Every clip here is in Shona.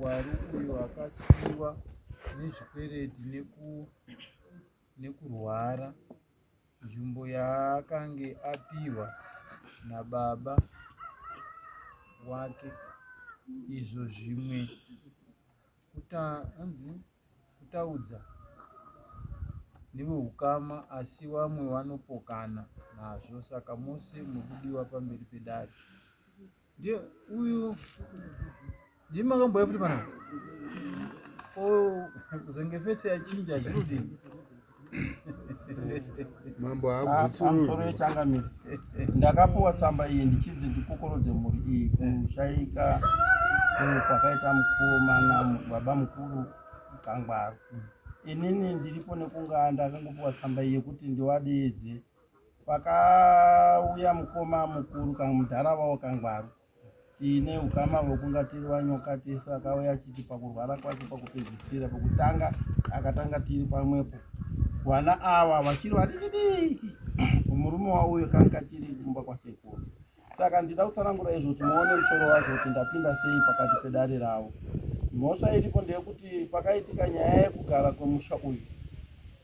Kangwaru uyo akasiiwa nezvikwereti nekurwara nzvimbo yaakange apihwa nababa wake izvo zvimwe kutaudza nevehukama asi vamwe vanopokana nazvo saka mose murikudiwa pamberi pedare. Ndiye uyu ndiye makambouya futi panapa. Oh, kuzenge fesi yachinja zvinodini? Mambo haabvutsururi. Pamusoro yechangamire, ndakapuwa tsamba iyi ndichinzi ndikokorodze mhuri iyi kushaika kwakaita mukoma nababa mukuru Kangwaru. Inini ndiripo nekunga ndakangopuwa tsamba iyi yekuti ndiwadeedze Pakauya mukoma mukuru kamudhara wavo kangwaru tiine ukama hwekunga tiri vanyoka tese akauya achiti pakurwara kwake pakupedzisira pekutanga akatanga tiri pamwepo vana ava vachiri vadiki diki murume wauyo kanga kachiri kumba kwasekuru saka ndida kutsanangura izvo kuti muone musoro wacho kuti ndapinda sei pakati pedare ravo mhosva iripo ndeyekuti pakaitika nyaya yekugara kwemusha uyu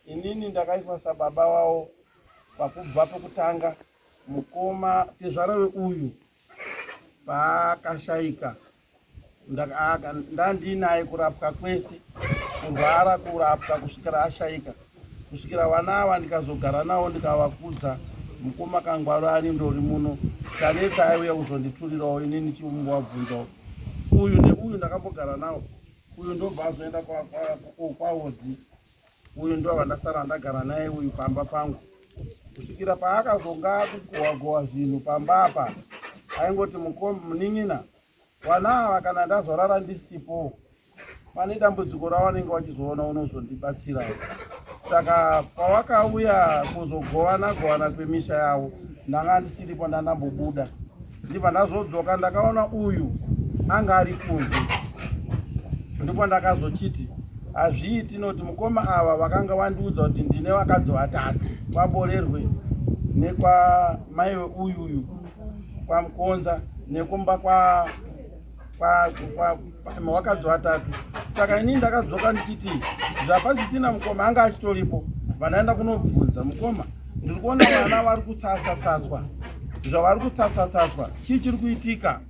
inini ndakaitwa sababa wavo Pakubva pekutanga mukoma tezvara weuyu paakashaika ndandiinaye kurapwa kwese kurwara kurapwa kusvikira ashaika kusvikira vana ava ndikazogara navo ndikavakudza mukoma kangwaro ari ndori muno tanetsa aiuya kuzonditurirawo inini chiumbowabvunzawo uyu neuyu ndakambogara nawo uyu ndobva azoenda kwaodzi uyu ndo vandasara ndagara naye uyu pamba pangu kusvikira paakazonga akugowa gowa zvinhu pamba apa aingoti munin'ina vana ava kana ndazorara ndisipo pane dambudziko ravanenge vachizoona unozondibatsira saka pawakauya kuzogovana govana kwemisha yavo ndanga ndisiripo ndandambobuda ndibva ndazodzoka ndakaona uyu anga ari kunze ndipo ndakazochiti hazviiti noti mukoma ava vakanga vandiudza kuti ndine vakadzi vatatu kwaborerwe nekwamai veuyu uyu kwamukonza nekumba kwa vakadzi vatatu saka inini ndakadzoka ndichiti zvapasisina mukoma anga achitoripo vandaenda kunobvunza mukoma ndiri kuona vana vari kutsatsa-tsatswa zvavari kutsatsa-tsatswa chii chiri kuitika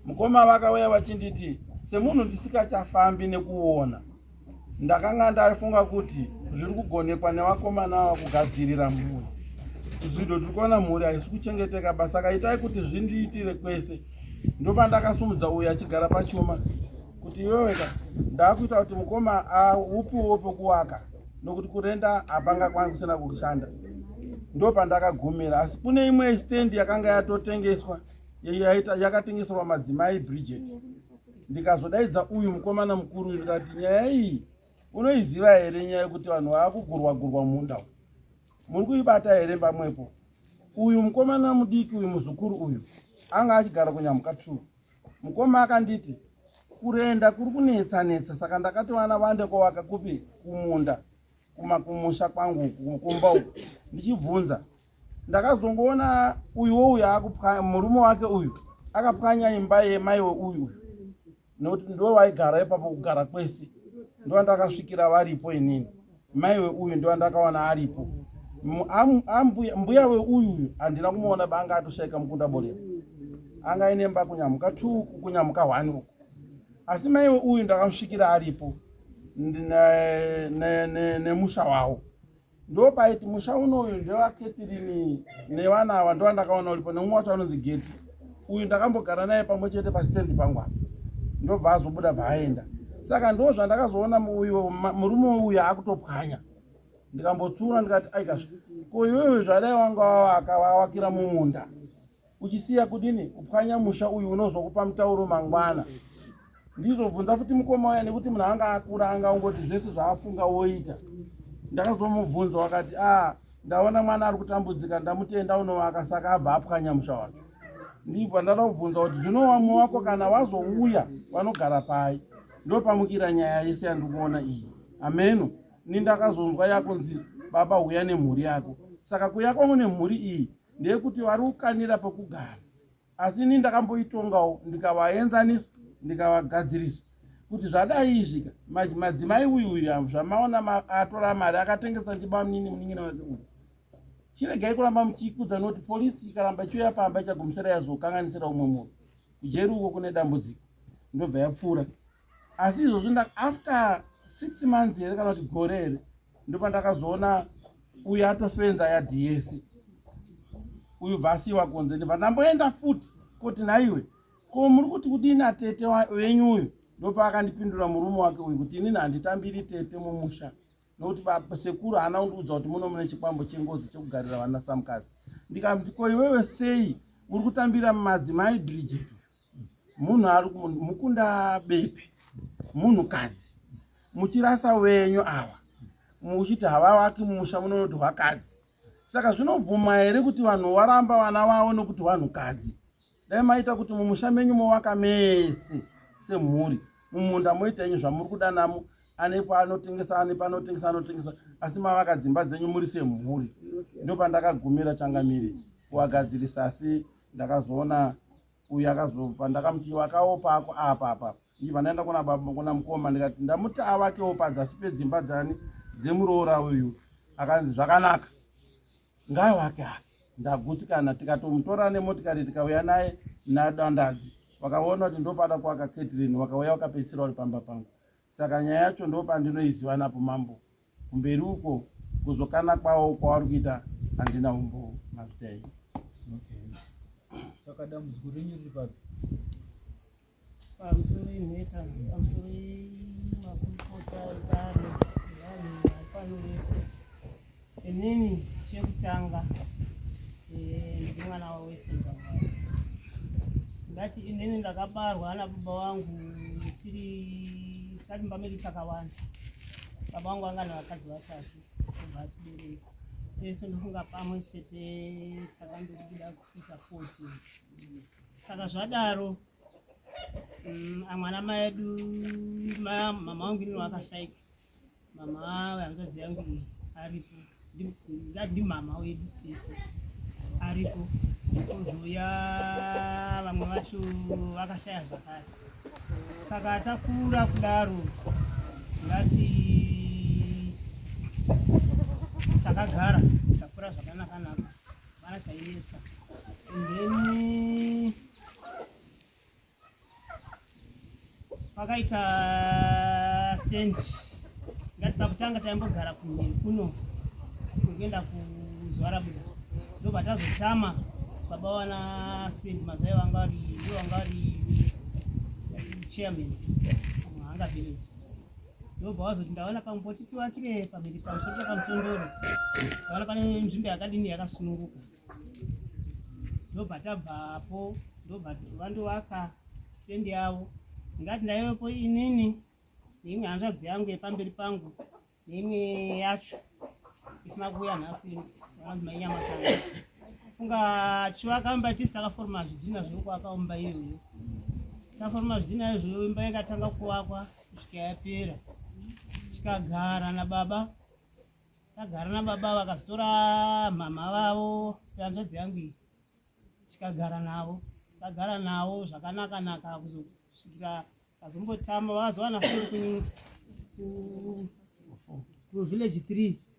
mukoma vakauya vachinditi semunhu ndisikachafambi nekuona ndakanga ndafunga kuti zviri kugonekwa nevakomana ava kugadzirira mhuri zvido tiri kuona mhuri haisi kuchengeteka basa kaitai kuti zvindiitire kwese ndopandakasumudza uyu achigara pachuma kuti iweweka ndakuita kuti mukoma aupiwo pekuwaka nokuti kurenda hapanga kwanga kusina kushanda ndopandakagumira asi kune imwe stendi yakanga yatotengeswa yakatengeswa pamadzimai Bridget ndikazodaidza uyu mukomana mukuru uyu ndikati nyaya iyi unoiziva here nyaya yekuti vanhu vaakugurwa gurwa munda muri kuibata here pamwepo uyu mukomana mudiki uyu muzukuru uyu anga achigara kunyamuka two mukoma akanditi kurenda kuri kunetsa netsa saka ndakati vana vande kovaka kupi kumunda kumakumusha kwangu kumba uku ndichibvunza ndakazongoona uyuwo uyu akupwanya murume wake uyu akapwanya imba yemai weuyu uyu nokuti ndo vaigara ipapo kugara kwese ndovandakasvikira varipo inini mai weuyu ndovandakaona aripo mbuya weuyu uyu handina kumuona banga atoshaika mukunda borera anga aine mba kunyamuka two kunyamuka one uku asi mai weuyu ndakamusvikira aripo nemusha wavo ndopaiti musha unoyu ndewaketirini nevana ava ndowandakaona uripo nemumwe wacho anonzi geti uyu ndakambogara naye pamwe chete pasitendi pangu apa ndobva azobuda bvaaenda saka ndo zvandakazoona uyu murume uyu akutopwanya ndikambotsura ndikati aikazve ko iwewe zvadai wanga wawaka wawakira mumunda uchisiya kudini kupwanya musha uyu unozokupa mutauro mangwana ndizobvunza futi mukoma uya nekuti munhu anga akura anga ungoti zvese zvaafunga woita ndakazomubvunza wakati a ah, ndaona mwana ari kutambudzika ndamutenda unovaka saka abva apwanya musha wacho ndibva ndada kubvunza kuti zvino vamwe wako kana wazouya vanogara pai ndopamukira nyaya yese yandikuona iyi ameno ni ndakazonzwa yakunzi baba huya nemhuri yako saka kuya kwangu nemhuri iyi ndeyekuti vari kukanira pekugara asi ini ndakamboitongawo ndikavaenzanisa ndikavagadzirisa Kuti zvadai izvika madzimai uyu uyu zvamaona atora mari akatengesa ndibamunini munin'ina wake uyu. Chiregai kuramba muchiikudza nokuti polisi ikaramba ichiuya pamba ichagumisira yazokanganisira umwe munhu. Kujeri uko kune dambudziko. Ndobva yapfuura. Asi izvozvo after 6 months here kana kuti gore here ndopandakazoona uyu atofenza yadhi yese uyu bva asiiwa kunze ndibva ndamboenda futi kuti nhaiwe ko muri kuti kudini atete venyu uyu ndopaakandipindura murume wake uyu kuti inini handitambiri tete mumusha nokuti sekuru haana kundiudza kuti muno mune chikwambo chengozi chekugarira vana samukadzi ndikamuti ko iwewe sei uri kutambira madzimai bridget munhu ari mukunda bepe munhukadzi muchirasa wenyu ava muchiti havavaki musha munonoti hwakadzi saka zvinobvuma here kuti vanhu varamba vana vavo nokuti vanhukadzi dai maita kuti mumusha menyu movaka mese semhuri mumunda moita yenyu zvamuri kuda namo anepo anotengesa anepo anotengesa anotengesa asi mavaka dzimba dzenyu muri semhuri ndopandakagumira changamire kuwagadzirisa asi ndakazoona uyu akazopa ndakamuti wakawo pako apa apa ndibva ndaenda kuna baba kuna mukoma ndikati ndamuti avakewo padzasi pedzimba dzani dzemuroora uyu akanzi zvakanaka ngaavake hake ndagutsikana tikatomutora nemotikari tikauya naye nadandadzi vakaona kuti ndopada kuaka catrin vakauya vakapedzisira vari pamba pangu saka nyaya yacho ndopandinoiziva napo mambo kumberi uko kuzokana kwawo kwavari kuita handina umbo mazvitai okay. Saka dambudziko renyu riri papi? Pamusoro imheta, pamusoro makurukota edare, vanhu vari pano vese. Inini chekutanga eh, ndiri mwana waWeston Kangwari. Ndati inini ndakabarwa nababa vangu tiri tati mumba medu takawanda. Baba vangu vanga nevakadzi vatatu kubva atibereka. Tese ndofunga pamwe chete takandobuda kuita 14. Saka zvadaro mm, amwe ana mai edu mama vangu inini vakashaika. Mama vehanzvadzi yangu iyi aripo ndati ndimama wedu tese aripo kozouya vamwe vacho vakashaya zvakare saka takura kudaro ngati takagara takura zvakanakanaka vana chainetsa and then pakaita stand ngati pakutanga taimbogara kumhiri kuno kuenda kuzwara buda ndobva tazotama baba wana stand mazai vanga vari ndo vanga vari chairman muhanga village ndobva wazoti ndaona pamboti tiwakire pamhiri pamusoro pepamutondoro ndaona pane nzvimbo yakadini yakasununguka ndobva tabvapo ndobva vandovaka stand yavo ndingati ndaivepo inini neimwe hanzvadzi yangu yepamberi pangu neimwe yacho isina kuuya nhasi vanonzi mainyamatanga funga chivaka imba tisi takaforma zvidhina zvekuvaka imba iyoyo taforma zvidhina izvoyo imba ikatanga kuvakwa kusvika yapera tikagara nababa Tagara nababa vakazotora mhamha vavo hanzvadzi yangu iyi tikagara navo tagara navo zvakanaka naka kuzosvikira vazombotama vakazowana futi kuvillage 3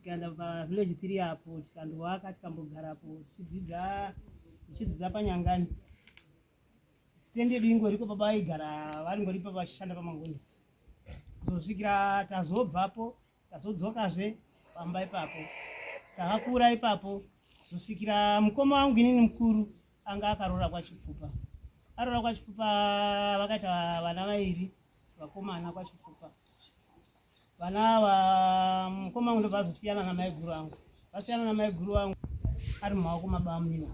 tikaenda pavillage 3 apo tikandovaka tikambogarapo tichidzidza tichidzidza panyangani Stand yedu ingoriko baba vaigara varingoripo vachishanda pamangondosi kuzosvikira tazobvapo tazodzokazve pamba ipapo takakura ipapo kuzosvikira mukoma wangu inini mukuru anga akaroora kwachipfupa aroora kwachipfupa vakaita vana vairi vakomana kwachipfupa Vana ava mukoma wangu ndobva azosiyana namaiguru angu, vasiyana namaiguru vangu ari mumaoko mabamunini.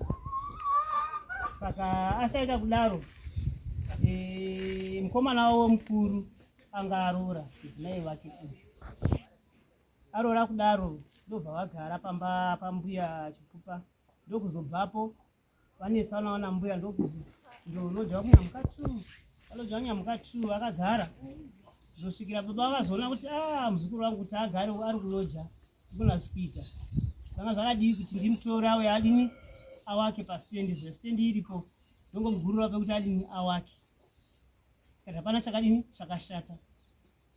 Saka ashaika kudaro e, mukomana wavo mukuru anga aroora mudzimai wake uyu aroora kudaro ndobva vagara pamba pambuya Chipfupa ndokuzobvapo vanetsa vana vana mbuya ndokuzoloja kunyamuka tu valoja kunyamuka tu vakagara zvosvikira baba vakazoona kuti a ah, muzukuru wangu kuti agare ari kuloja ndikona sikuita zvanga zvakadii kuti ndimutore auye adini awake pastendi zve stendi iripo ndongomugurura pekuti adini awake. Tikati hapana chakadini chakashata.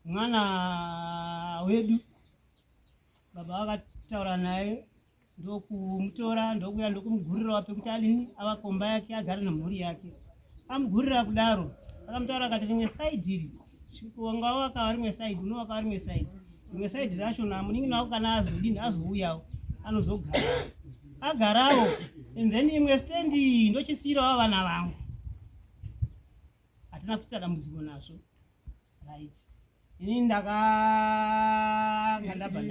Mwana wedu baba vakataura naye ndokumutora ndokuya ndokumugurirawo pekuti adini avakomba yake agare nemhuri yake. Amugurira kudaro akamutaura akati rimwe saidhi iri wanga wakava rimwe saidhi unovakawa rimwe saidhi rimwe saidhi racho na munin'ina wako kana azodini azouyawo anozogara agarawo and then imwe stendi iyi ndochisiyirawo vana vangu hatina kuita dambudziko nazvo right ini ndakanga ndabva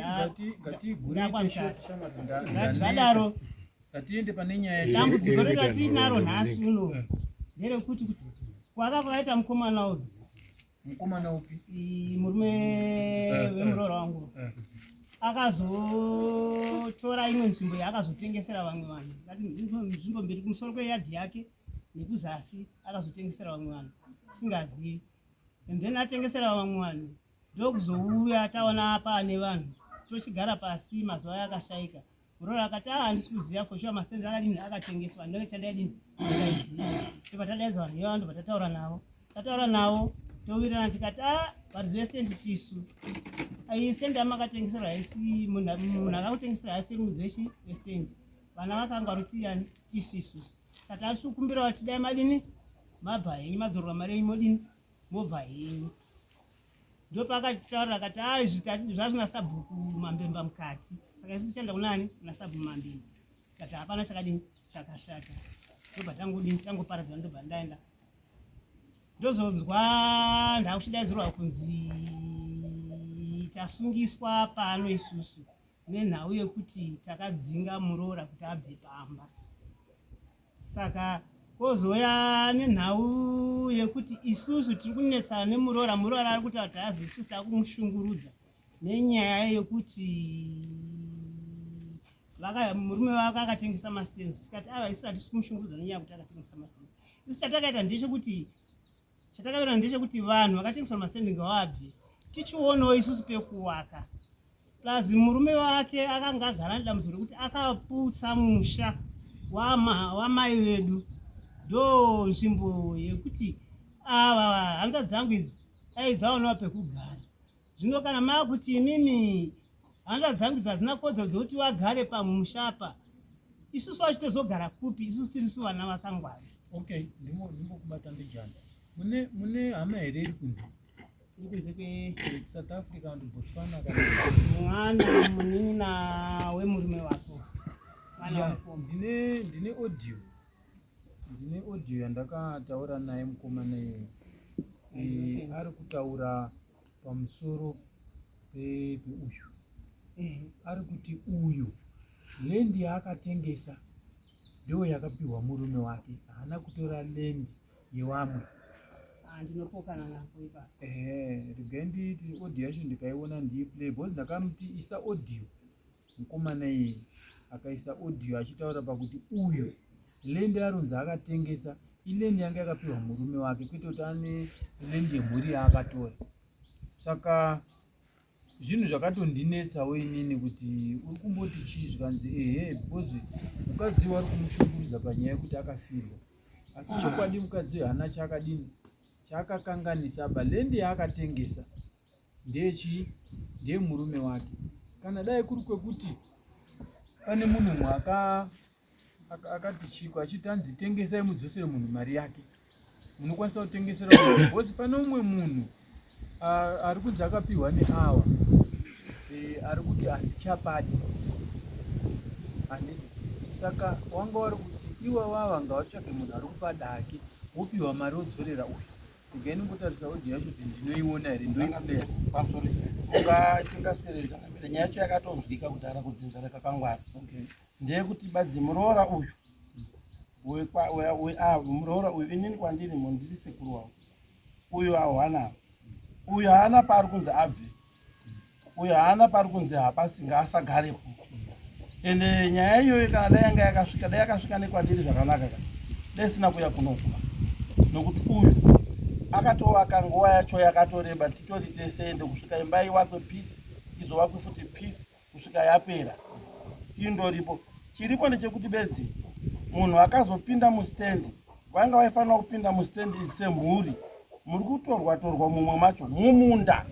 ndazvadaro ngatiende pane nyaya dambudziko redu ratinaro nhasi uno nderekuti kuti kwaka kwakaita mukomana uyu mukomana upi murume wemuroora wangu akazotora imwe nzvimbo yaakazotengesera vamwe vanhu nzvimbo mberi kumusoro kweyadhi yake nekuzasi akazotengesera vamwe vanhu tisingazivi and then atengesera vamwe vanhu ndokuzouya taona paane vanhu tochigara pasi mazuva ayo akashaika muroora akati ah handisi kuziva for sure masenzi akadini akatengeswa ndinenge chandaidini ndaiziva ndobva tadaidza vanhu ivavo ndobva tataura navo tataura navo towirirana tikati ah varidzi vestendi tisu iyi stendi yamakatengeserwa haisi munhu akakutengesera haisi mudzi wechi westendi vana vakanga rutiyani tisu isusu saka tasi kukumbira vati dai madini mabva henyu madzorwa mari yenyu modini mobva henyu ndopakataurira akati a izvi zvazvina sabhuku mambemba mukati saka isu tichaenda kunani kuna sabhuku mambemba tikati hapana chakadini chakashata ndobva tangodini tangoparadzana ndobva ndaenda ndozonzwa ndakuchidaidzirwa kunzi tasungiswa pano isusu nenhau yekuti takadzinga muroora kuti abve pamba saka kozouya nenhau yekuti isusu tiri kunetsana nemuroora muroora ari kuti hatazi isusu takumushungurudza nenyaya yekuti murume wake akatengesa mastands tikati ava isusu hatisi kumushungurudza nenyaya yekuti akatengesa mastands isu chatakaita ndechekuti Chatakaona ndechekuti vanhu vakatengeswa mastendi ngavabve tichionawo isusu pekuwaka plus murume wake akanga agara nedambudziko rekuti akaputsa musha wamai vedu ndo nzvimbo yekuti ava hanza dzangu idzi dai dzaonawo pekugara zvino kana maakuti imimi hanza dzangu idzi hadzina kodzero dzekuti vagare pamusha apa isusu vachitozogara kupi isusu tirisu vana vakangwara okay ndimbokubata mbijana mune mune hama here iri kunze iri kunze kwe South Africa and Botswana kana mwana munin'ina wemurume wako ndine ndine audio ndine audio yandakataura naye mukomana iyoyo eh, ari kutaura pamusoro peuyu ari kuti uyu lendi yaakatengesa ndiyo yakapiwa murume wake haana kutora lendi yewamwe ah, ndinopokana napo ipapo ehe regai nditi audio yacho ndikaiona ndiiplay because ndakamuti isa audio mukomana iyeye akaisa audio achitaura pakuti uyu lendi arunzi akatengesa ilendi yanga yakapiwa murume wake kwete kuti ane lendi yemhuri yaakatora saka zvinhu zvakatondinetsawo inini kuti uri kumboti chii zvikanzi ehe because mukadzi wari kumushungurudza panyaya yekuti akafirwa asi chokwadi mukadzi uyu haana chaakadini chaakakanganisa ba lendi yaakatengesa ndeyechii ndeyemurume wake kana dai kuri kwekuti pane munhu mwe akati chiko achiti anzi tengesai mudzosere munhu mari yake munokwanisa kutengesera because pane umwe munhu ari kunzi akapiwa neawa e, ari kuti handichapadi handiti saka wanga wari kuti iwawava ngavatsvage munhu ari kupa dake wopiwa mari wodzorera uyu Regai ndimbotarisa audio yacho kuti ndinoiona here ndoiplaya. Pamusoro unga tingaswere changamire nyaya yacho yakatonzwika kudhara kudzinza rakakangwara. Okay. Ndeyekuti badzi muroora uyu wekwa we, we, ah, muroora uyu inini kwandiri munhu ndiri sekuru wangu uyu ahwana uyu haana paari kunzi abve uyo haana pari kunzi hapasi ngaasagarepo ende nyaya iyoyo kana dai yanga yakasvika dai yakasvika nekwandiri zvakanaka ka dai isina kuya kunokuba nokuti uyu akatovaka nguva yacho yakatoreba titori tese ende kusvika imba iwakwe peace izovakwe futi peace kusvika yapera indoripo chiripo ndechekuti bedzi munhu akazopinda mustendi vanga vaifanira kupinda mustendi semhuri. Muri kutorwa torwa mumwe macho mumunda.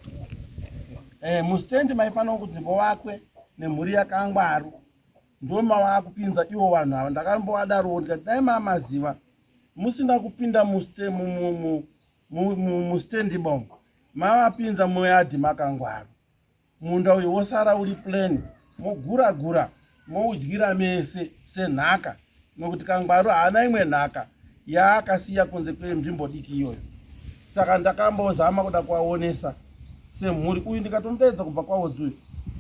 Eh, mustendi maifanira kuti mbovakwe nemhuri yakangwaru. Ndomavakupinza ivo vanhu ava ndakambovadarowo ndikati dai mamaziva musina kupinda mustendi bomo mavapinza muyadhi makangwaru. Munda uyu wosara uri plain mogura gura moudyira mese senhaka nokuti Kangwaru haana imwe nhaka yaakasiya kunze kwenzvimbo diki iyoyo. Saka ndakambozama kuda kuvaonesa semhuri uyu ndikatomudaidza kubva kwahodzi uyu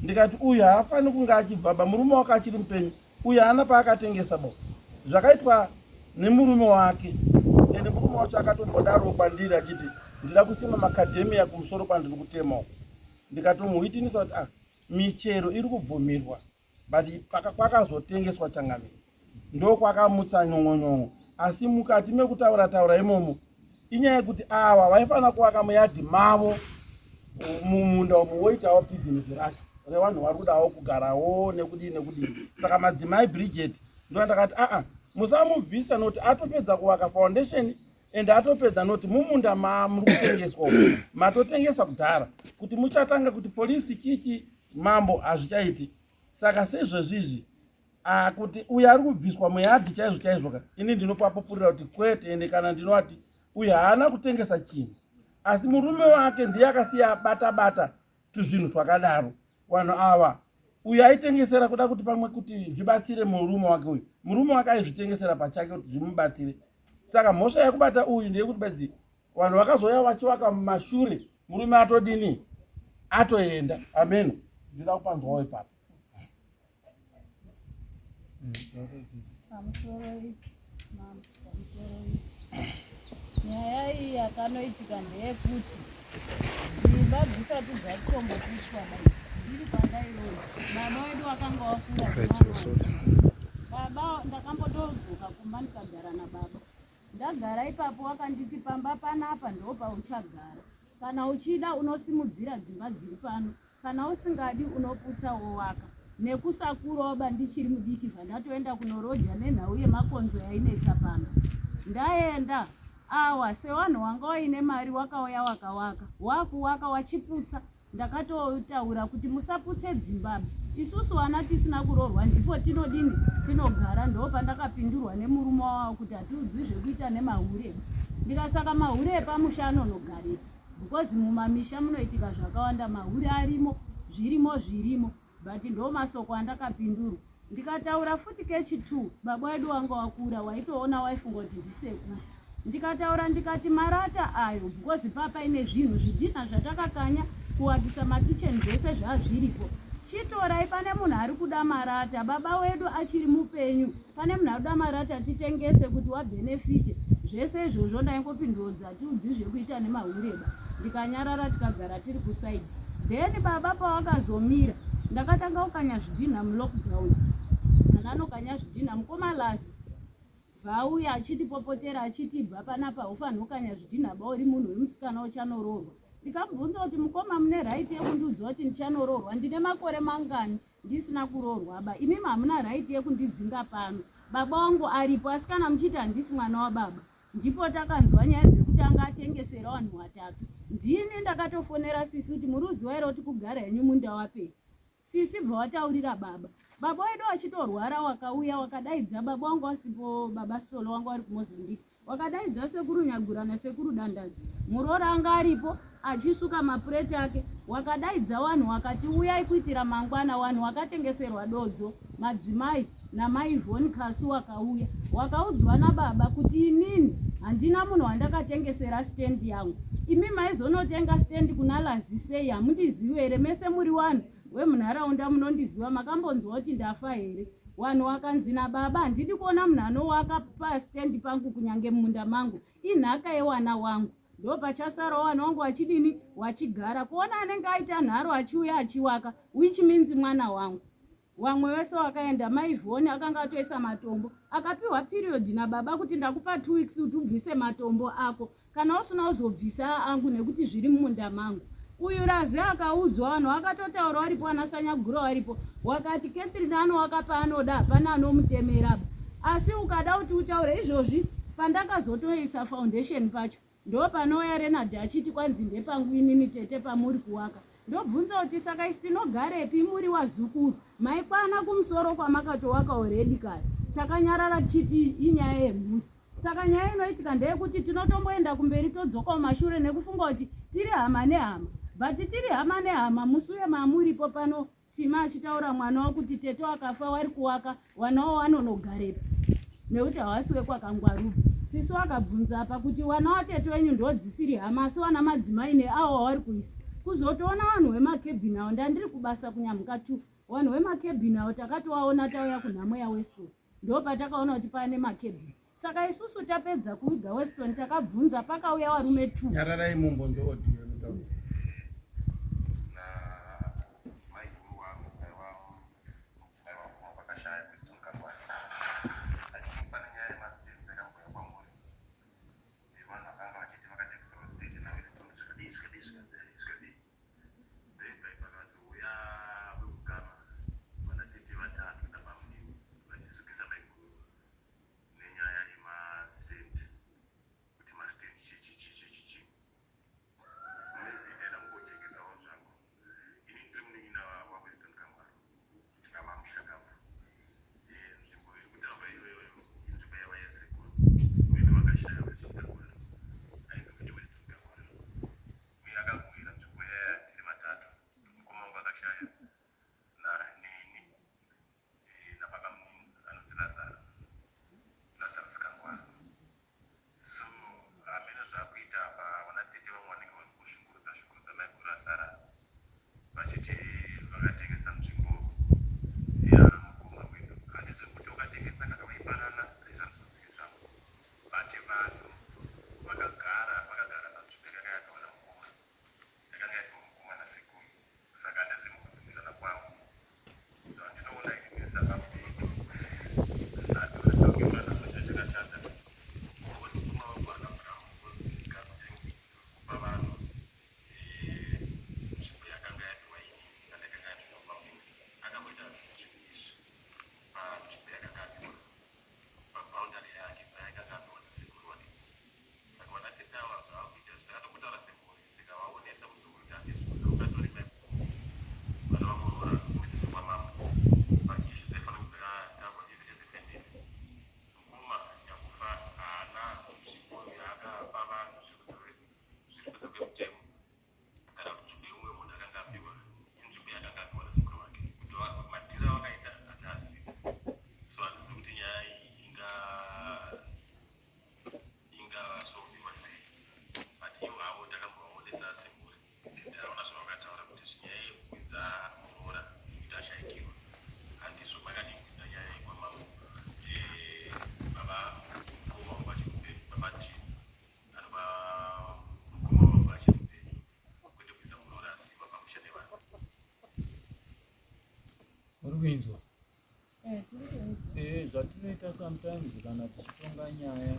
ndikati uyu haafani kunge achibva ba murume wake achiri mupenyu uyu haana paakatengesa bo zvakaitwa nemurume wake ende murume wacho akatombodaro kwandiri achiti ndida kusima makadhemiya kumusoro kwandiri kutema uku ndikatomuhitinisa kuti ah, michero iri kubvumirwa but kwakazotengeswa changamire ndokwakamutsa nyongonyongo asi mukati mekutaura taura imomo inyaya yekuti ava vaifanira kuvaka muyadhi mavo mumunda umu woitawo bhizinesi racho revanhu vari kudawo kugarawo nekudii nekudii saka madzimai Bridget ndovandakati aa musamubvisa nokuti atopedza kuvaka foundation and atopedza noti mumunda mamuri kutengeswa matotengesa kudhara kuti muchatanga kuti polisi chichi mambo hazvichaiti saka sezvezvizvi ah, kuti uyo ari kubviswa muyadhi chaizvo chaizvo ka ini ndinopapupurira kuti kwete ende kana ndinovati uyo haana kutengesa chinhu asi murume wake ndiye akasiya abata bata tuzvinhu twakadaro vanhu ava uyo aitengesera kuda kuti pamwe kuti zvibatsire murume wake uyu murume wake aizvitengesera pachake kuti zvimubatsire saka mhosva yekubata uyu ndeyekuti bedzi vanhu vakazouya vachivaka mumashure murume atodini atoenda ameno ndinoda kupanzwawo ipapo Pamusoroi mambo, pamusoroi. Nyaya iyi yakanoitika ndeyekuti dzimba dzisati dzatombopiswa ndiri pandairoyi baba wedu wakanga wakura baba ndakambotodzoka kumba ndikagara nababa ndagara ipapo wakanditi pamba panapa ndopauchagara kana uchida unosimudzira dzimba dziri pano Kana usingadi unoputsa wowaka. Nekusakurawo ba ndichiri mudiki bvandatoenda kunoroja nenhau yemakonzo yainetsa pamba. Ndaenda awa sewanhu wanga waine mari wakauya wakawaka. Wakuwaka wachiputsa ndakatotaura kuti musaputse dzimba isusu wana tisina kuroorwa ndipo tinodini tinogara ndopandakapindurwa nemurume wawo kuti hatiudzwi zvekuita nemahure ndikasaka mahure epamusha anonogarira because mumamisha munoitika zvakawanda mahure arimo zvirimo zvirimo but ndo masoko andakapindurwa ndikataura futi kechi 2 baba wedu wanga wakura waitoona waifunga kuti ndisekuru ndikataura ndikati marata ayo because papaine zvinhu zvidhina zvatakakanya kuwakisa makitchen zvese zvazviripo chitorai pane munhu ari kuda marata baba wedu achiri mupenyu pane munhu ari kuda marata titengese kuti wabhenefite zvese izvozvo ndaingopindudza hatiudzi zvekuita nemahureba ndikanyarara tikagara tiri kusaidi then baba pawakazomira ndakatanga kukanya zvidhinha mulockdown ana anokanya zvidhinha mukoma lasi vauya achitipopotera achiti bva panapa ufanira kukanya zvidhinha ba uri munhu wemusikana uchanoroorwa ndikamubvunza kuti mukoma mune right yekundiudza kuti ndichanoroorwa ndine makore mangani ndisina kuroorwa ba imimi hamuna right yekundidzinga pano baba wangu aripo asi kana muchiti handisi mwana wababa Ndipo takanzwa nyaya dzekuti anga atengesera vanhu watatu. Ndini ndakatofonera sisi kuti muri kuziva here kuti kugara henyu munda wapera. Sisi bva wataurira baba. Baba wedu achitorwara wakauya wakadaidza baba wangu wasipo baba Sitolo wanga wari kuMozambique. Wakadaidza sekuru Nyagura nasekuru Dandadzi. Muroora anga aripo achisuka mapureti ake. Wakadaidza wanhu wakati uyai kuitira mangwana wanhu wakatengeserwa dodzo madzimai namai Yvonne Kasu wakauya wakaudzwa nababa kuti inini handina munhu wandakatengesera stand yangu imi maizonotenga stand kuna Lazi sei hamundizivi here mese muri wanhu wemunharaunda munondiziva makambonzwa kuti ndafa here wanhu wakanzi nababa handidi kuona munhu anowaka pastand pangu kunyange mumunda mangu inhaka yewana wangu ndopachasarawo wana wangu wachidini wachigara kuona anenge aita nharo achiuya achiwaka which means mwana wangu Wamwe wese wakaenda mai Yvonne akanga atoisa matombo akapiwa period nababa kuti ndakupa 2 weeks kuti ubvise matombo ako kana usina uzobvisa angu nekuti zviri mumunda mangu. Uyu Razi akaudzwa vanhu vakatotaura waripo ana Sanyagura waripo wakati Catherine anowaka paanoda hapana anomutemera asi ukada kuti utaure izvozvi pandakazotoisa foundation pacho. Ndopanouya Renard achiti kwanzi ndepangu inini tete pamuri kuwaka. Ndobvunza kuti saka isi tinogarepi muri wazukuru? Maikwana kumusoro kwamakatowaka already kare. Takanyarara tichiti inyaya yemhuri. Saka nyaya inoitika ndeyekuti tinotomboenda kumberi todzoka kumashure nekufunga kuti tiri hama nehama. But tiri hama nehama musi uye mamuripo pano Tima achitaura mwana wakuti tete wakafa wari kuwaka wanawo wanonogarepi nekuti hawasi wekwakangwarubi. Sisi wakabvunza apa kuti wana watete wenyu ndodzisiri hama asi wana madzimai neawo wawari kuisa. Kuzotoona vanhu wemakebhini awo ndandiri kubasa kunyamhuka tu vanhu wemakebhini awo takatowaona tauya kunhamo yaWeston ndopatakaona kuti pane makebhini. Saka isusu tapedza kuviga Weston takabvunza pakauya varume two. Nyararai mumbonzo audio inotaura. Nenyaya yema stand kuti ma stand chii chii chii chii chii maybe ndaida kungojekesawo zvangu ini ndiri munin'ina waWeston Kangwaro ava mushakabvu eh, nzvimbo iri kutaurwa iyoyo inzvimbo yava yasekuru wedu vakashaya Weston Kangwaro ainzi futi Weston Kangwaro uye akakuwira nzvimbo yaya tiri vatatu mukoma wangu akashaya na neni Eh, nababamunini anonzi Lazaro, Lazarus Kangwara. So hameno zvakuita apa vana tete vamwe vanenge vari kushungurudza shungurudza maiguru asara vachiti vakatengesa nzvimbo yamukoma wedu. Handizivi kuti vakatengesa kana vaipanana izvandizozivi zvangu but vanhu vakagara vakagara panzvimbo yakanga yakaona mukoma yakanga yapiwa mukoma nasekuru saka handizivi mukubvumirana kwavo Zvandinoona ini sabamudiki atoresa kunge mwana mwana chakatadza because mukoma wangu haana kudzika kupa vanhu eh, nzvimbo yakanga yapiwa ini yandakanga yapiwa bamudiki akamboita zvinhu izvi panzvimbo yakanga apiwa paboundary yake payakanga apiwa nasekuru wake Saka vana tete ava zvavakuita izvi takatombotaura semhuri tikavaonesa muzukuru kuti handizvo ukatori maiguru vana vamuroora kuendesa kwamambo but issue dzaifanira kunge dzakatangwa even as a family mukoma nyakufa haana nzvimbo yaakapa vanhu zviri kunze kwemutemo kana kuti nzvimbo yeumwe munhu akanga apiwa inzvimbo yaakanga apiwa nasekuru vake kuti madhiri avakaita hatiazivi so handizivi kuti nyaya iyi inga ingasolviwa sei but ivo havo takambovaonesa semhuri and hauna zvavakataura kuti zvinyaya yekukwidza muroora yekuti ashaikirwa handizvo makadii kukwidza nyaya yekwamambo eh, baba mukoma wangu achiri mupenyu baba t anova mukoma wangu achiri mupenyu kwete kuisa muroora asiwa pamusha nevanhu uri kuinzwa Eh, zvatinoita sometimes kana tichitonga nyaya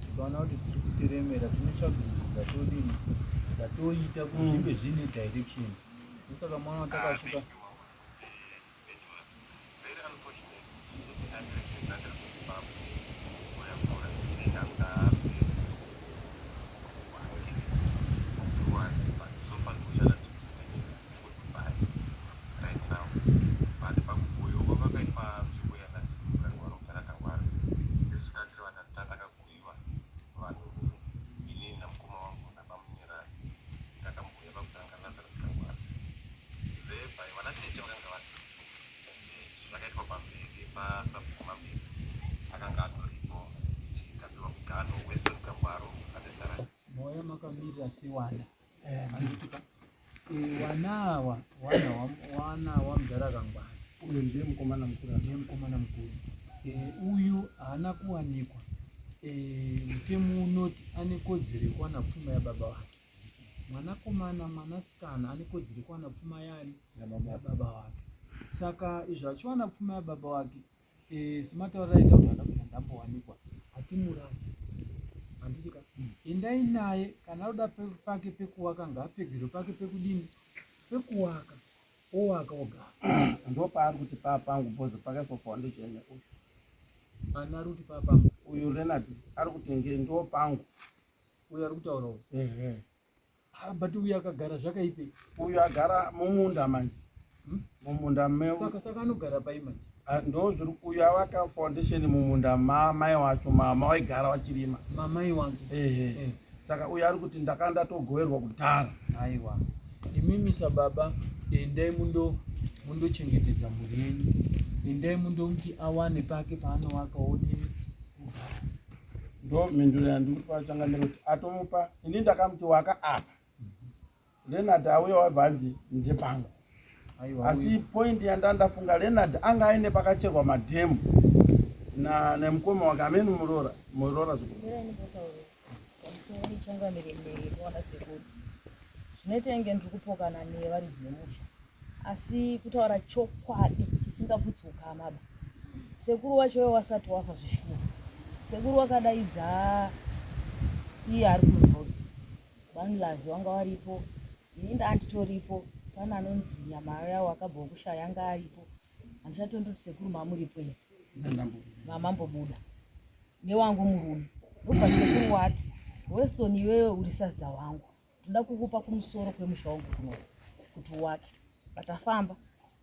tikaona kuti dziri kutiremera tinotsvagurudzo dzatodini dzatoita kuti zvinge zviine direction ndosaka maona takasvika right now but pakugoyiwa kwavakaitwa nzvimbo yanasekuru Kangwaro mudhara Kangwaro isisu tasiri vatatu tatakagoyiwa vanhu inini namukoma wangu nabamunini Rasi takamugoya pakutanga Lazarus Kangwaro thereby vana tete vakanga vasipo and zvakaitwa pamberi pasabhuku Mambiri akanga atoripo tikapiwa mugano Weston Kangwaro ane zita Mauya makamirira sewana Handiti ka? Eh, wana awa wana wana wamudhara Kangwara. Uyu ndiye mukomana mukuru. Ndiye mukomana mukuru. Eh, uyu haana kuwanikwa. Eh, mutemo unoti ane kodzero yekuwana pfuma yababa wake. Mwanakomana mwanasikana ane kodzero yekuwana pfuma yani yababa wake. Saka izvo achiwana pfuma yababa wake Eh, sematauriro aita kuti haana kubva ndambowanikwa hatimurasi handiti ka endai naye kana aroda pake pekuwaka ngaapedzerwe pake pekudini pekuwaka owaka ogara ndopaari kuti paapangu bhozi pakaiswa foundation neuyu ani ari kuti paapangu uyu Renard ari kuti nge ndopangu. Uyo ari kutaura uyu. Ehe. Ah, but uyu akagara zvakaipe. Uyu agara mumunda manje. Hmm? Mumunda me. Saka saka anogara pai manje? Ah, ndo zviri uyu avaka foundation mumunda mamai wacho mama waigara wachirima. Mamai wangu. Ehe. Eh. Saka uyu ari kuti ndakanga ndatogoverwa kudhara. Aiwa. Imimi sababa endai mundo mundochengetedza mhuri yenyu. Endai mundomuti awane pake paanowaka odini kugara. Ndo mhinduro yandiri kupa changamire kuti atomupa ini ndakamuti waka apa. Leonard auya wabva anzi ndepangu. Aiwa. Asi point yandandafunga Leonard anga aine pakacherwa madhemu na nemukoma wake amene muroora muroora zvikuru. Mirai ndimbotaura pamusoro changamire newana sekuru. Zvinoita inge ndiri kupokana nevaridzi vemusha. Asi kutaura chokwadi chisingaputsi ukama ba. Sekuru wacho iwe wasati wafa zveshuwa. Sekuru wakadaidza iye ari kunzwa. Banlazi wanga waripo, ini ndanditoripo, pane anonzi Nyamaya wakabva kushaya anga aripo. Handichatondoti sekuru mamuripo here. Mamambobuda newangu murume ndobva sekuru wati Weston iwewe uri sazita wangu ndoda kukupa kumusoro kwemusha wangu kuno kuti uwake patafamba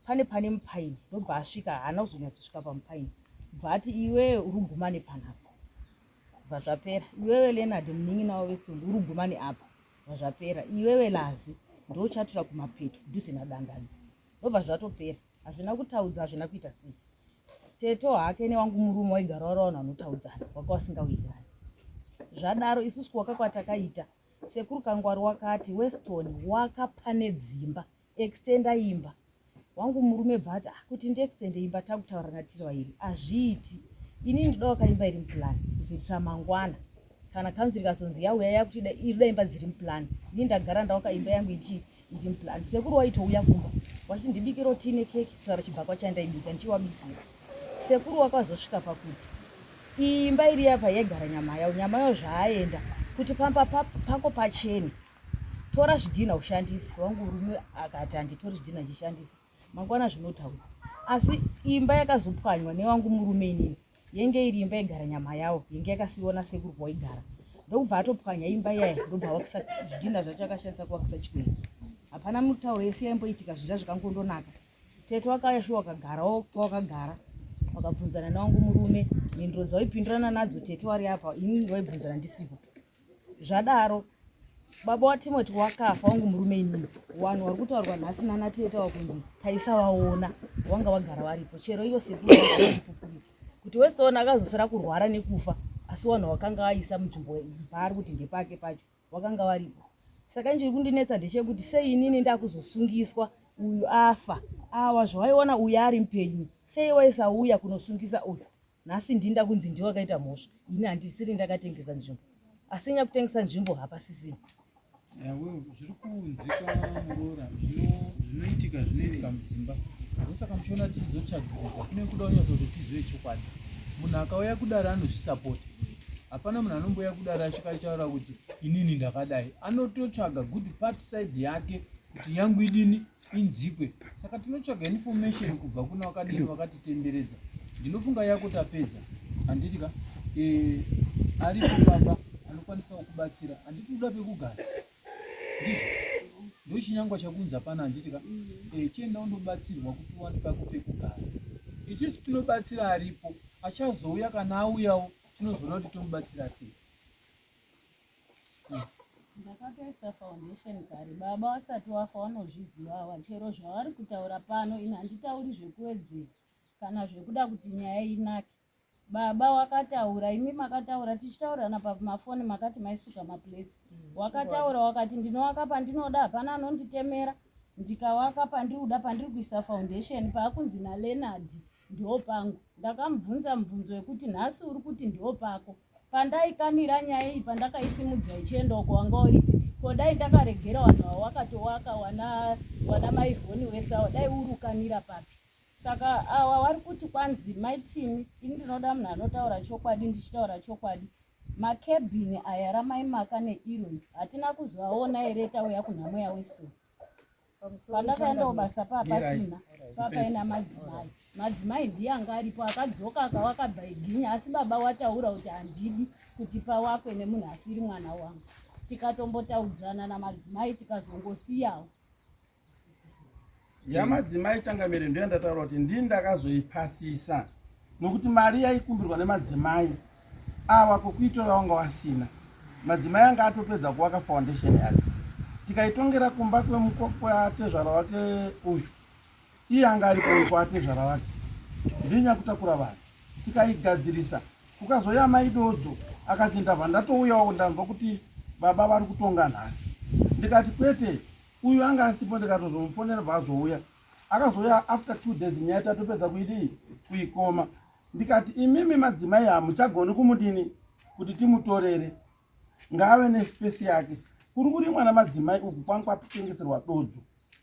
pane pane mupaini ndobva asvika haana kuzonyatsosvika pamupaini bva ati iwewe uri kuguma nepanapa bva zvapera iwewe Leonard munin'ina waWeston uri kuguma neapa bva zvapera iwewe Lazi ndochatura kumapeto kudhuze naDangadzi ndobva zvatopera hazvina kutaudza hazvina kuita sei teto hake newangu murume waigara wari vanhu vanotaudzana wanga wasingawirirani zvadaro isusu kuwaka kwatakaita sekuru Kangwari wakati Weston waka pane dzimba extenda imba wangu murume bva ati ah, kuti ndiextende imba takutaurana tiri vairi hazviiti inini ndoda wakaimba iri muplan kuzoitira mangwana kana council ikazonzi yauya yakuti irida imba dziri muplan ini ndagara ndawaka imba yangu ichi iri muplan sekuru waitouya kumba wachiti ndibikiro tii nekeki kutaura chibhakwa chandaibika ndichiwabikira sekuru wakazosvika pakuti iyi imba iri apa yaigara nyama yao nyama yao zvaaenda kuti pamba pako pachene tora zvidhina ushandise wangu murume akati handitori zvidhina ndichishandisa mangwana zvinotaudza asi imba yakazopwanywa newangu murume inini yenge iri imba yaigara nyama yawo yenge yakasiiwa nasekuru kwaigara ndokubva atopwanya imba iyaya ndobva awakisa zvidhina zvacho akashandisa kuwakisa chikwere hapana mutauro yese yaimboitika zvinhu zvazvikangondonaka tete wakauya shuwa wakagarawo pawakagara wakabvunzana newangu murume mhinduro dzawaipindurana nadzo tete wari apa ini waibvunzana ndisipo zvadaro baba waTimoti wakafa wangu murume inini vanhu vari kutaurwa nhasi nana tete wakunzi taisavaona wanga wagara varipo chero iyo sekuru kuti Weston akazosara kurwara nekufa asi vanhu wakanga vaisa munzvimbo paari kuti ndepake pacho wakanga varipo saka injiri kundinetsa ndechekuti sei inini ndakuzosungiswa uyu afa awa zvawaiona uyu ari mupenyu sei waisauya kunosungisa uyu nhasi ndinda kunzi ndiwe wakaita mhosva ini handisiri ndakatengesa nzvimbo asi nyakutengesa nzvimbo hapasisina Yawe zviri kunzika muroora zvinoitika zvinoitika mudzimba ndosaka muchiona tichizotsvagiridza kune kuda kunyatsoti tizive chokwadi munhu akauya kudare anozvisapota hapana munhu anombouya kudare asvika achitaura kuti inini ndakadai anototsvaga good part side yake kuti yangu idini inzikwe saka tinotsvaga information kubva kuna wakadini wakatitenderedza ndinofunga yako tapedza handiti ka e, aripo baba anokwanisawo kubatsira handiti uda pekugara ndizvo ndochinyangwa chakunza pana handiti ka e, chienda undobatsirwa kuti uwane pako pekugara isusu tinobatsira aripo achazouya kana auyawo tinozoona kuti tomubatsira sei Ndakatoisa foundation kare baba wasati wafa wanozviziva awa chero zvavari kutaura pano ini handitauri zvekuwedzera kana zvekuda kuti nyaya inake baba wakataura imi makataura tichitaurirana pamafoni makati maisuka maplates wakataura wakati ndinowaka pandinoda hapana anonditemera ndikawaka pandiri kuda pandiri kuisa foundation paakunzi naLeonard ndiwo pangu ndakamubvunza mubvunzo wekuti nhasi uri kuti ndiwo pako pandaikanira nyaya iyi pandakaisimudza ichienda uko wanga uripi ko dai ndakaregera vanhu ava wakatowaka wana wana maivhoni wese awa dai uri ukanira papi saka awa wari kuti kwanzi maitini ini ndinoda munhu anotaura chokwadi ndichitaura chokwadi makebhini aya ramaimaka neiro hatina kuzoaona here tauya kunhamo yaWeston pandakaenda kubasa paa pasina papaina madzimai madzimai ndiye anga aripo akadzoka akawaka bhaiginya asi baba wataura kuti handidi kuti pawakwe nemunhu asiri mwana wangu. Tikatombotaudzana namadzimai tikazongosiyawo. Yamadzimai changamire ndiyo yandataura kuti ndini ndakazoipasisa nokuti mari yaikumbirwa nemadzimai awa kwekuitora wanga wasina. Madzimai anga atopedza kuwaka foundation yacho tikaitongera kumba kwatezvara wake uyu iye anga aripo kwatezvara wake ndiye nyakutakura vanhu tikaigadzirisa kukazouya mai Dodzo akati ndabva ndatouyawo ndanzwa kuti baba vari kutonga nhasi ndikati kwete uyu anga asipo ndikatozomufonera bva azouya akazouya after two days nyaya tatopedza kuidii kuikoma ndikati imimi madzimai hamuchagoni kumudini kuti timutorere ngaave nespace yake kuri kurimwa namadzimai uku kwangu kwatengeserwa dodzo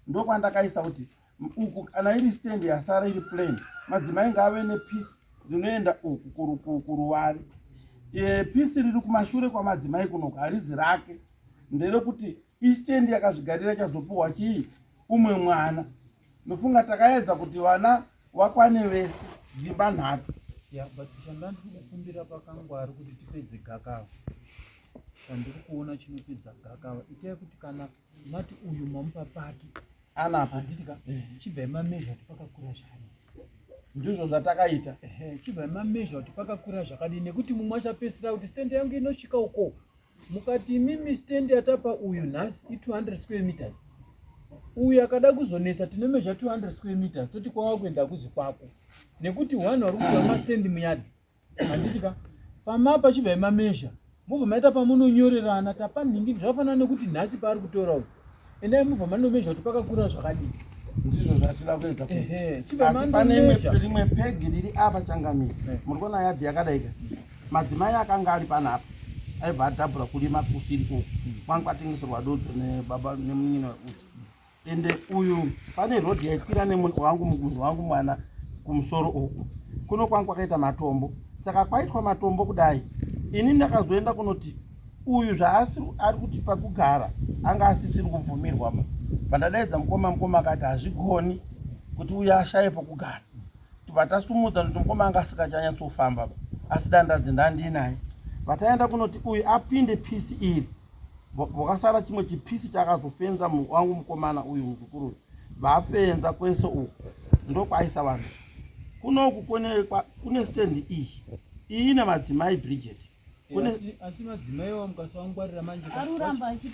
ndokwandakaisa kuti uku kana iri stand yasara iri plain madzimai ngaave nepeace rinoenda uku kuruware e, peace riri kumashure kwamadzimai kunoku harizi rake nderekuti istendi yakazvigarira chazopuhwa chii umwe mwana ndofunga takaedza kuti vana wakwane vese dzimba nhatu ya but chandandiri kukumbira pakangwari kuti tipedze gakava chandiri kuona chinopedza gakava itai kuti kana mati uyu mamupa pake anapo handiti ka eh. chibvai mamezha kuti pakakura zvakadii ndizvo zvatakaita chibvai mamezha kuti pakakura zvakadii nekuti mumwe achapesera kuti stendi yangu inosvika uko mukati imimi stand yatapa uyu nhasi i 200 square meters uyu akada kuzonetsa tinomezha 200 square meters toti kwava kuenda kuzi kwako nekuti one vari kupiwa mastand muyadhi handiti ka pamapa chibvai mamezha mobva maita pamunonyorerana tapa nhingi zvakafanana nekuti nhasi paari kutora uyu endai mobva manomezha kuti pakakura zvakadii ndizvo zvatida kuedza kuita pane rimwe pegi riri apa changamire eh. muri kuona yadhi yakadaika Madzimai akanga ari panapa aibva adhabhura kurima kusiri uku kwanga kwatengeserwa dodzo nebaba nemunin'ina uyu ende uyu pane rodhi yaikwira newangu munhu wangu mwana kumusoro uku kuno kwanga kwakaita matombo saka kwaitwa matombo kudai ini ndakazoenda kunoti uyu zvaasiri ari kuti pakugara anga asisiri kubvumirwa ma pandadaidza mukoma mukoma akati hazvigoni kuti uyu ashaye pokugara tibva tasumudza nokuti mukoma anga asikachanyatsofamba asi dandadzi ndandinaye vataenda kunoti uyu apinde pisi iri wakasara chimwe chipisi chakazofenza wangu mukomana uyu muzukuru uyu vafenza kwese uku ndokwaisa vanhu kunoku kune stand iyi iyi ine madzimai bridget Kune... Asi madzimai wa mukasawangwarira manje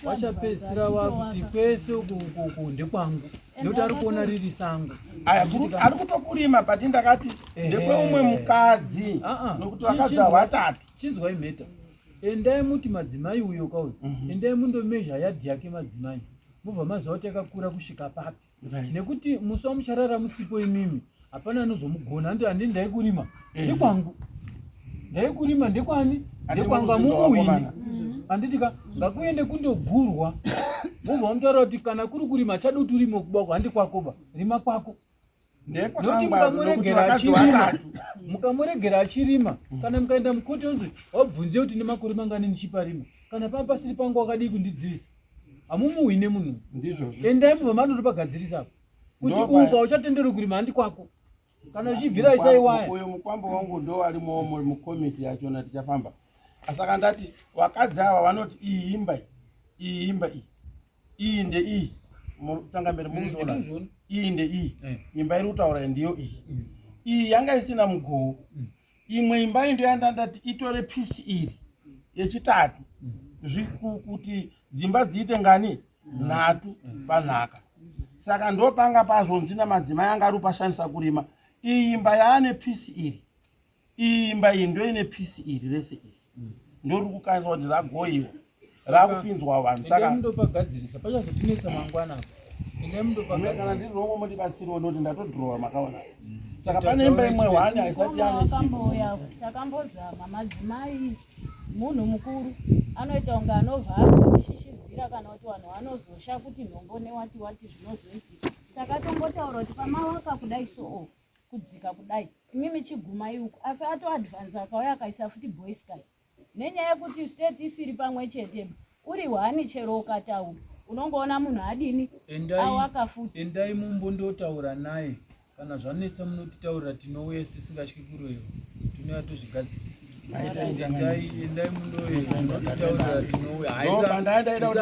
wachapedzisira wakuti kwese uku uku ndekwangu nekuti ari kuona riri sango. Aya ari kutokurima but ndakati ndekweumwe mukadzi ah, ah. nokuti vakadzi vatatu. Chinzwai mheta. Endai muti madzimai uyo kauyo. Mhm. Endai mundomezha yadhi yake madzimai. Mobva maziva kuti yakakura kusvika papi. Right. Nekuti musi wamucharara musipo imimi hapana anozomugona andi handi ndaikurima eh. ndekwangu ndaikurima ndekwani ndekwangu amumuhwini handiti ka ngakuende kundogurwa mobva wamutaura kuti kana kuri kurima chadi kuti urime kuba handi kwakoba rima kwako nekuti mukamuregera achirima mukamuregera achirima kana mukaenda mukoti onzi wabvunze kuti nemakore mangani ndichiparima kana pamba pasiri pangu wakadii kundidzivisa hamumuhwine munhu ndizvo endai mubva manotopagadzirisa apo kuti uku hauchatenderwi kurima handi kwako kana uchibvira isai waya uyo mukwambo wangu ndo arimo mukomiti yachona tichafamba saka ndati vakadzi ava vanoti iyi imba iyi imba iyi iyi ndeiyi tsangamere murikuzviona mm, iyi ndeiyi eh. imba iri kutaura ndiyo iyi mm. iyi yanga isina mugowo mm. Imwe imba iyi ndoyandandati itore pisi iri yechitatu kuti dzimba dziite ngani nhatu panhaka saka ndopanga pazvonzi namadzimai anga ari kupashandisa kurima iyi imba yaane pisi iri iyi imba iyi ndoine pisi iri rese iri ndori kukanisa kuti ragoiwa rakupinzwa vanhu saka ndopagadzirisa pachazotinetsa mangwana endai mundopagadzirisa ndizvongo mundibatsirewo noti ndatodhirowa makaona saka pane imba imwe hwani haisati yane takambozama madzimai munhu mukuru anoita kunge anobva azotishishidzira kana kuti vanhu vanozosha kuti nhombo newati wati zvinozoitika takatombotaura kuti pamawaka kudai soo kudzika kudai imimi chigumai uku asi atoadvanza akauya akaisa futi boysky Nenyaya yekuti state isiri pamwe chete uri hwani chero ukataura unongoona munhu adini awaka futi. Endai mumbondotaura naye kana zvanetsa munotitaurira tinouya tisingatyi kuroiwa tinouya tozvigadzirisa. Endai munotaurira tinouya.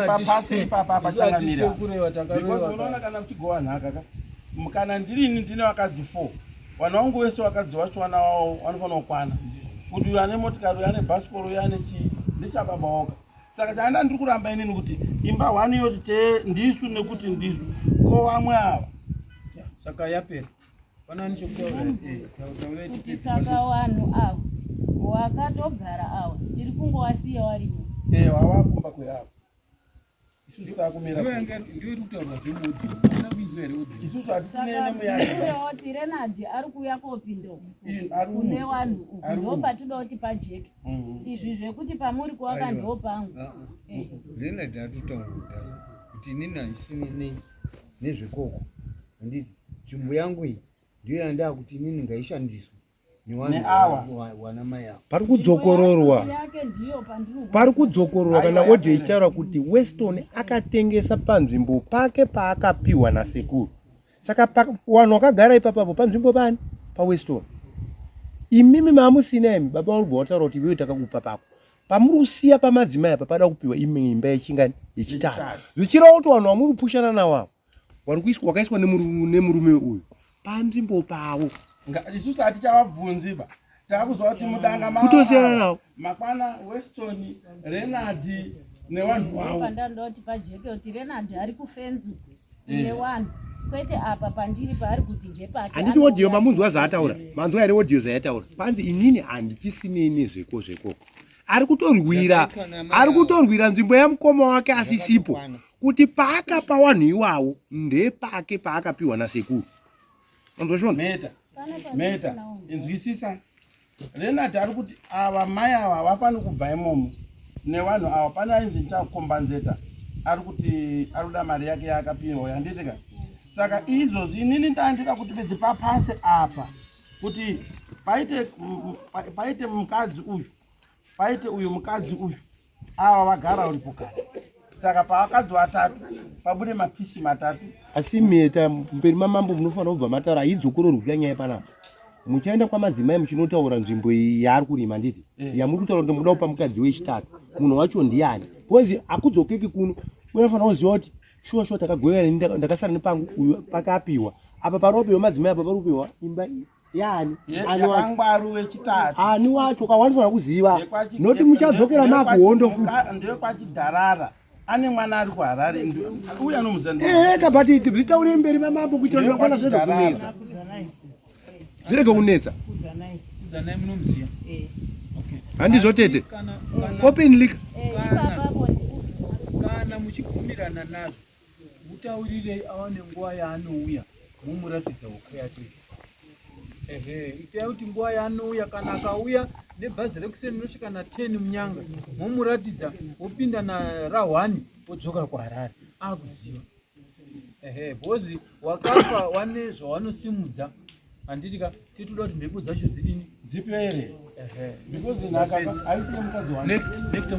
Papase ipapa pachangamira. Because unoona kana muchigowa nhaka ka. Kana ndirini ndine vakadzi 4. Vana vangu vese vakadzi wacho vana wavo vanofanira kukwana. Kuti uyu ane motikari, uyu ane bhasikoro, uyu ane chii. Ndechababa woga. Saka chaanda ndiri kuramba inini kuti imba hwani yoti te ndisu nekuti ndisu. Ko vamwe ava. Saka yapera. Pana chekutaura eh, taurai kuti saka vanhu ava wakatogara ava tiri kungowasiya warimo. Eh, wawakumba kweavo. Isusu takumira. Ndiyo iri kutaurwa zvemuaudio. Hauna kuinzwa here audio? Isusu hatisinei nemuyani. Kuti Renard ari kuuya kopinda uku. Kune vanhu uku ndo patinoda kuti pajeke. Izvi zvekuti pamuri kuwaka ndo pangu. Ah, ah. Eh. Renard atotaura kudhara kuti inini handisinei nezvekoko. Handiti nzvimbo yangu iyi ndiyo yandakuti inini ngaishandiswe. Pari kudzokororwa, pari kudzokororwa kana audio ichitaura kuti Weston akatengesa panzvimbo pake paakapiwa nasekuru. Saka vanhu vakagara ipapapo panzvimbo pani paWeston. Imimi maamusina imi baba vari kubva vataura kuti iwewe takakupa pako. Pamuri kusiya pamadzimai apa pada kupiwa imwe imba yechingani yechitatu. Zvichireva kuti vanhu vamuri kupushana navo ava wakaiswa nemurume uyu panzvimbo pavo. Isusu hatichavabvunzi ba takuziva kuti mudanga kutosiyana navo makwana Weston Renard nevanhu vavo. Pandandoti pajeke kuti Renard ari kufenzi kune eh. vanhu kwete apa pandiri paari kuti ngepake. Handiti audio mamunzwa zvaataura manzwa here audio zvaataura panzi inini handichisinei nezveko zvekoko ari kutorwira ari kutorwira nzvimbo yamukoma wake asisipo kuti paakapa wanhu iwawo ndepake paakapiwa nasekuru anzwa shona meta meta inzwisisa Renard ari kuti ava mai ava havafaniri kubva imomo nevanhu ava pane ainzi ndichakombanzeta ari kuti ari kuda mari yake yaakapiwa yanditi ka saka izvozvi inini ndandida kuti bedzi papase apa kuti paite paite mukadzi uyu paite uyu mukadzi uyu ava vagara uripo kare saka pavakadzi vatatu pabude mapisi matatu asi meta mberi mamambo munofanira kubva mataura haidzokororwi kuya nyaya panapa muchaenda kwamadzimai muchinotaura nzvimbo iyi yaari kurima handiti eh. yamuri kutaura kuti muda kupa mukadzi wechitatu munhu wacho ndiani bcause hakudzokeki kuno unofanira kuziva kuti shuwa shuwa takagoverana ndakasara nepangu uyu pakapiwa apa paropiwa madzimai apa parikupiwa imba yani yakangwaru wechitatu ani wacho kawanofanira kuziva noti muchadzokera makuhondo futi ndekwachidharara ane mwana ari kuharare uye anomuziva eka but zvitaure mberi mamambo kuitira kuti mangwana zvirege kunetsa zvirege kunetsa handizvo tete open leak kana muchibvumirana nazvo Mutaurirei awane nguva yaanouya momuratidza huku yake. Ehe, itai kuti nguva yaanouya kana akauya nebhazi rekuseni rinosvika na 10 munyanga momuratidza wopinda na ra1 wodzoka kuHarare akuziva. Ehe, because wakafa wane zvawanosimudza handiti ka titoda kuti mhepo dzacho dzidini dzipere. Ehe, because nhaka haisi yemukadzi wani. Next, next.